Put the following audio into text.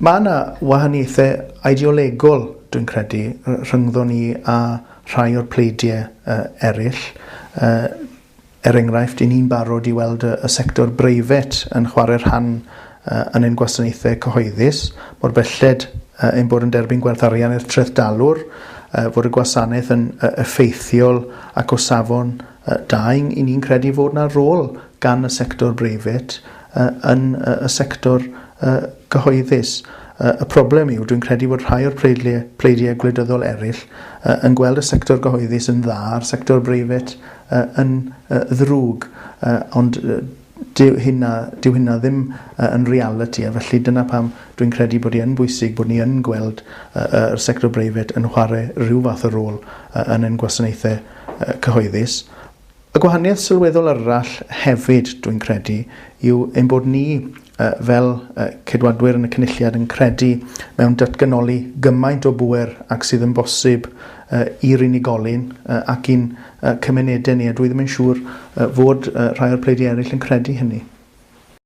Mae yna wahaniaethau ideolegol, dwi'n credu, rhyngddo ni a rhai o'r pleidiau eraill. Er enghraifft, i ni'n barod i weld y sector breifat yn chwarae rhan yn ein gwasanaethau cyhoeddus, mor belled ein bod yn derbyn gwerth arian i'r trethdalwr, fod y gwasanaeth yn effeithiol ac o safon da. I ni'n credu fod yna rôl gan y sector breifat yn y sector cyhoeddus. Y problem yw, dwi'n credu bod rhai o'r pleidiau gwleidyddol eraill yn gweld y sector gyhoeddus yn dda a'r sector breifat yn ddrwg, ond dyw hynna ddim yn realiti, a felly dyna pam dwi'n credu bod hi yn bwysig bod ni yn gweld yr sector breifat yn chwarae rhyw fath o rôl yn ein gwasanaethau cyhoeddus. Y gwahaniaeth sylweddol arall hefyd, dwi'n credu, yw ein bod ni fel Ceidwadwyr yn y Cynulliad yn credu mewn datganoli gymaint o bŵer ac sydd yn bosib i'r unigolyn ac i'n cymunedau ni, a dwi ddim yn siŵr fod rhai o'r pleidiau eraill yn credu hynny.